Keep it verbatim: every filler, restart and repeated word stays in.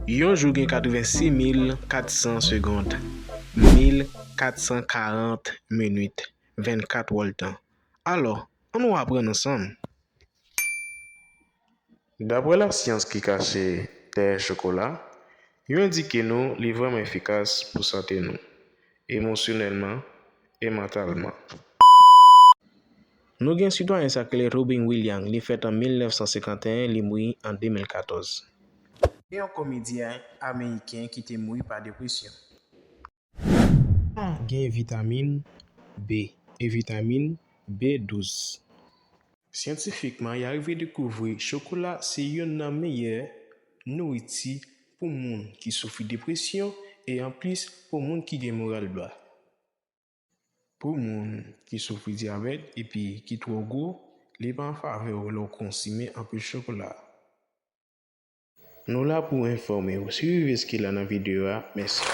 Yon jou gen katrevensis mil katsan segond, mil katsan karant minit, vennkat wòltan. Alò, ann nou aprann ansanm. Daprè lasyans ki kache dèyè chokola, yo endike nou li vrèman efikas pou sante nou, emosyonèlman e mantalman. Nou gen sitwayen sa k rele Robin Williams, li fèt an mil nèf san senkanteyen, li mouri an de mil katòz. Gen yon komedyen ameriken ki te mouri pa depresyon. A gen vitamin B e vitamin B douz. Syantifikman, y a rive dekouvri chokola se youn nan meyè nouriti pou moun ki soufri depresyon e anplis pou moun ki gen moral ba. Pou moun ki soufri dyabèt epi ki twò gwo, li pa an favè w lè w konsime anpil chokola. Nou la pou enfòme w. Si w rive jiske la nan videyo a, mèsi.